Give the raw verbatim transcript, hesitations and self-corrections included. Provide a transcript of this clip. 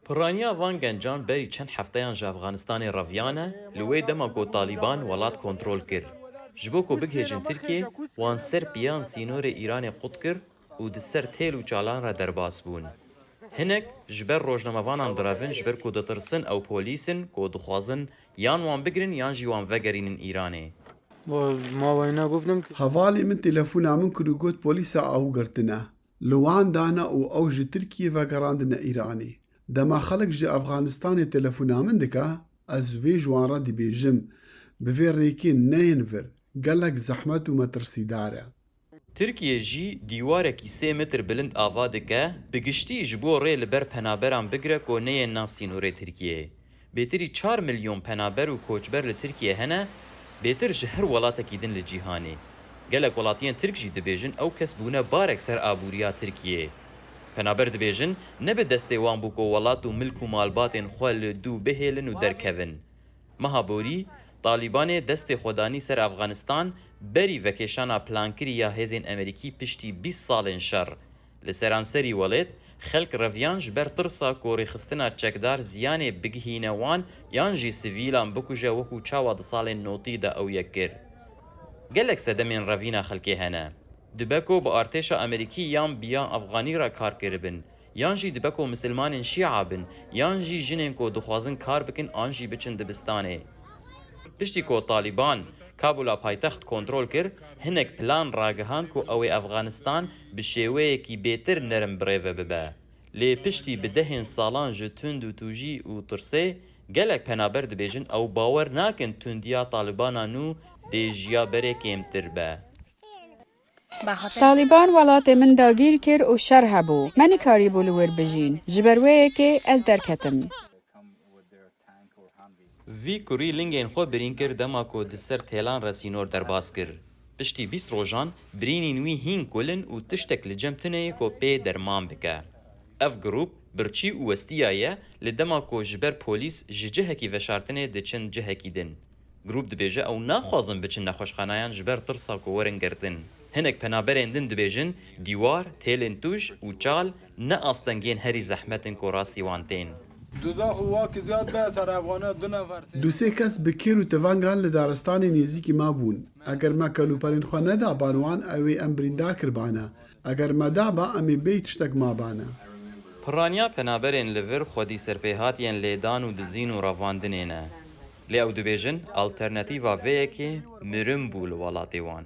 Piraniya van gencan berî çend hefteyan ji Efxanistanê reviyane, li wê dema ku Talîban welat kontrol kir. Ji bo ku bigihêjin Tirkiyê, wan ser piyan sînorê Îranê qut kir û di ser têl û çalan re derbas bûn. Hinek ji ber rojnamevanan direvin, ji ber ku ditirsin ew polîs in ku dixwazin yan wan bigirin yan jî wan vegerînin Îranê. Hevalê min telefona min kir û got polîsa ew girtine. Li wan dane û ew ji Tirkiyê vegerandine Îranê. Dema xelk ji Efxanistanê telefona min dike, ez vê ji wan re dibêjim, bi vê rêkê neyên vir, gelek zehmet û metirsîdar e. Tirkiye jî dîwarekî sê metr bilind ava dike, bi giştî ji bo rê li ber penaberan bigire ku neyên nav sînorê Tirkiyeyê. Bêtirî çar milyon penaber û koçber li Tirkiye hene, bêtir ji her welatekî din li cîhanê. Gelek welatiyên Tirk jî dibêjin ew kes bûne barek ser abûriya Tirkiyeyê. Penaber dibêjin, ne bi destê wan bû ku welat û milk û malbatên xwe li dû bihêlin û derkevin. Meha borî, Talîbanê destê xwe danî ser Efxanistan, berî vekêşana plankirî ya hêzên Amerîkî piştî bîst salên şer. Li seranserî welêt, xelk reviyan ji ber tirsa ku rêxistina çekdar ziyanê bigihîne wan yan jî sivîlan bikuje wekû çawa di salên notî de ew yek kir. Gelek sedemên revîna xelkê hene. Dibe ku bi artêşa Amerîkî yan bi ya Efxanî re kar kiribin, yan jî dibe ku misilmanên Şîa bin, yan jî jinên ku dixwazin kar bikin an jî biçin dibistanê. Piştî ku Talîban Kabula paytext kontrol kir, hinek plan ragihand ku ew ê Efxanistan bi şêweyekî bêtir nerm birêve bibe. Lê piştî bi dehên salan ji tund û tûjî û tirsê, gelek penaber dibêjin ew bawer nakin tundiya Talibana nû dê ji ya berê kêmtir be. Talîban welatê min dagîr kir û şer hebû. Me nikarîbû li wir bijîn. Ji ber wê yekê ez derketim. Vî kurî lingên xwe birîn kir dema ku di ser têlan re sînor derbas kir. Piştî bîst rojan birînên wî hîn kul in û tiştek li cem tune ye ku pê derman bike. Ev grûp birçî û westiya ye li dema ku ji ber polîs ji cihekî veşartinê diçin cihekî din. Grûp dibêje ew naxwazin biçin nexweşxanayan ji ber tirsa ku werin girtin. Hinek penaberên din dibêjin dîwar, têlên tûj û çal ne astengên herî zehmet in ku rastî wan tên. Du sê kes bi kêr û tevangan li daristanê nêzîkî me bûn. Eger me kelûperên xwe neda ban wan, ew ê em birîndar kiribane. Eger me daba, em ê bêyî tiştek mabane. Piraniya penaberên li vir xwedî serpêhatiyên lêdan û dizîn û revandinê ne. Lê ew dibêjin, alternatîfa vê yekê mirin bû li welatê wan.